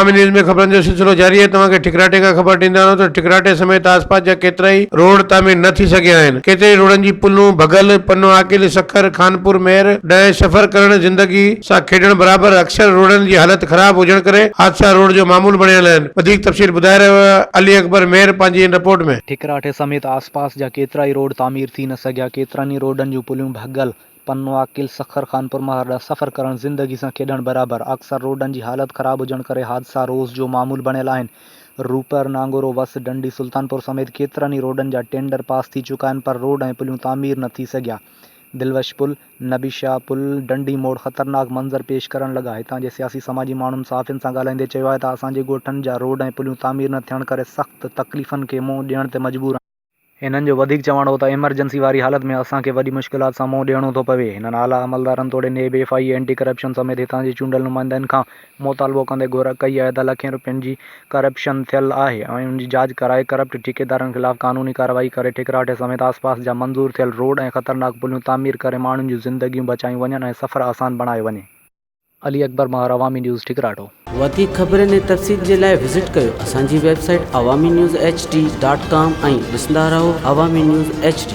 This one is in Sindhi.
عوامي نيوز ۾ خبرن جو سلسلو جاري آهي توهان کي ٺڪراٽي کان خبر ڏيندا رهون ته ٺڪراٽي سميت آس پاس جا ڪيترائي روڊ تعمير نه ٿي سگهيا آهن ڪيترائي روڊن جي پلون ڀڳل، پنو عاقل، سکر، خانپور مهر ڏانهن سفر ڪرڻ زندگي سان کيڏڻ برابر اڪثر روڊن جي حالت خراب هجڻ ڪري حادثا روڊ جو معمول بڻيل آهن وڌيڪ تفصيل ٻڌائي رهيو آهي علي اڪبر مهر پنهنجي هن رپورٽ ۾. ٺڪراٺي سميت آس پاس جا ڪيترائي روڊ تعمير ٿي نه سگهيا ڪيترن ئي روڊن جون پليون ڀڳل، پنوعاقل، سکر، خانپور مهر ڏانهن سفر ڪرڻ زندگي سان کيڏڻ برابر، اڪثر روڊن جي حالت خراب هجڻ ڪري حادثا روز جو معمول بڻيل آهن. روپر، نانگورو، وس، ڊنڊي، سلطانپور سميت ڪيترن ئي روڊن جا ٽينڊر پاس ٿي چڪا آهن پر روڊ ۽ پليون تعمير نه ٿي سگهيا. دلوش پل، نبي شاهه پل، ڊنڊي موڙ خطرناڪ منظر پيش ڪرڻ لڳا. هتان جي سياسي سماجي ماڻهن صحافين سان ڳالهائيندي چيو آهي ته اسان جي ڳوٺن جا روڊ ۽ پليون تعمير نه ٿيڻ ڪري سخت تڪليفن کي منهن ڏيڻ تي مجبور آهيون. هنن جو وڌيڪ چوڻ هو ته ايمرجنسي واري حالت ۾ اسان کي وڏي مشڪلات سان منهن ڏيڻو ٿو پوي. هنن اعليٰ عملدارن توڙي NAB, F I A, anti corruption سميت هتان جي چونڊيل نمائندن کان مطالبو ڪندي گهر ڪئي آهي ته لکين روپين جي ڪرپشن ٿيل آهي ۽ ان جي جاچ ڪرائي ڪرپٽ ٺيڪيدارن خلاف قانوني ڪارروائي ڪري ٺڪراٺي سميت آسپاس جا منظور ٿيل روڊ ۽ خطرناڪ پليون تعمير ڪري ماڻهن جون زندگيون بچايون وڃن ۽ سفر آسان بڻايو وڃي. علي اڪبر مهر عوامي نيوز ٺڪراٺو. وڌيڪ خبرن ۽ تفصيل جي لاء وزٽ ڪيو اسان جي website Awami news H D dot com ۽ ڏسندا رهو عوامي نيوز ايڇ ڊي.